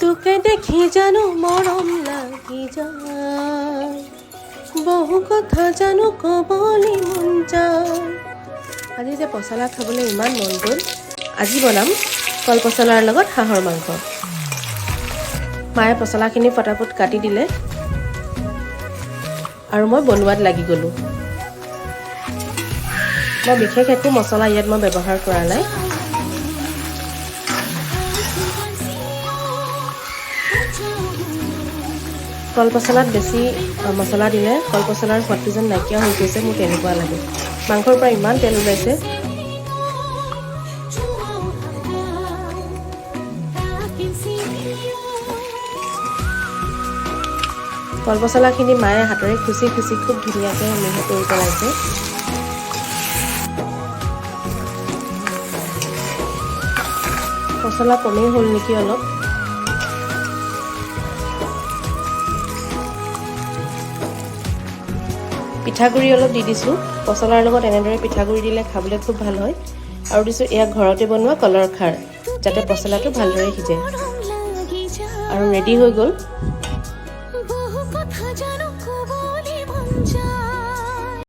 তোকে দেখি জানো মৰম লাগি যায়, বহু কথা জানো ক'বলৈ মন যায়। আজি যে পচলা খাবলৈ ইমান মন গ'ল। আজি বনাম কল পচলাৰ লগত হাঁহৰ মাংস। মায়ে পচলাখিনি ফটাফট কাটি দিলে আৰু মই বনোৱাত লাগি গ'লোঁ। মই বিশেষ একো মছলা ইয়াত মই ব্যৱহাৰ কৰা নাই। কল পচলাত বেছি মছলা দিলে কল পচলাৰ সোৱাদটো যেন নাইকিয়া হৈ গৈছে, মোৰ তেনেকুৱা লাগে। মাংসৰ পৰা ইমান তেল ওলাইছে। কল পচলাখিনি মায়ে হাতেৰে খুচি খুচি খুব ধুনীয়াকৈ মিহি কৰি পেলাইছে। পচলা কমেই হ'ল নেকি অলপ। পিঠাগুড়ি অলপ দি দিছোঁ। পচলাৰ লগত এনেদৰে পিঠাগুড়ি দিলে খাবলৈ খুব ভাল হয়। আৰু দিছোঁ এয়া ঘৰতে বনোৱা কলৰ খাৰ, যাতে পচলাটো ভালদৰে সিজে। আৰু ৰেডি হৈ গ'ল।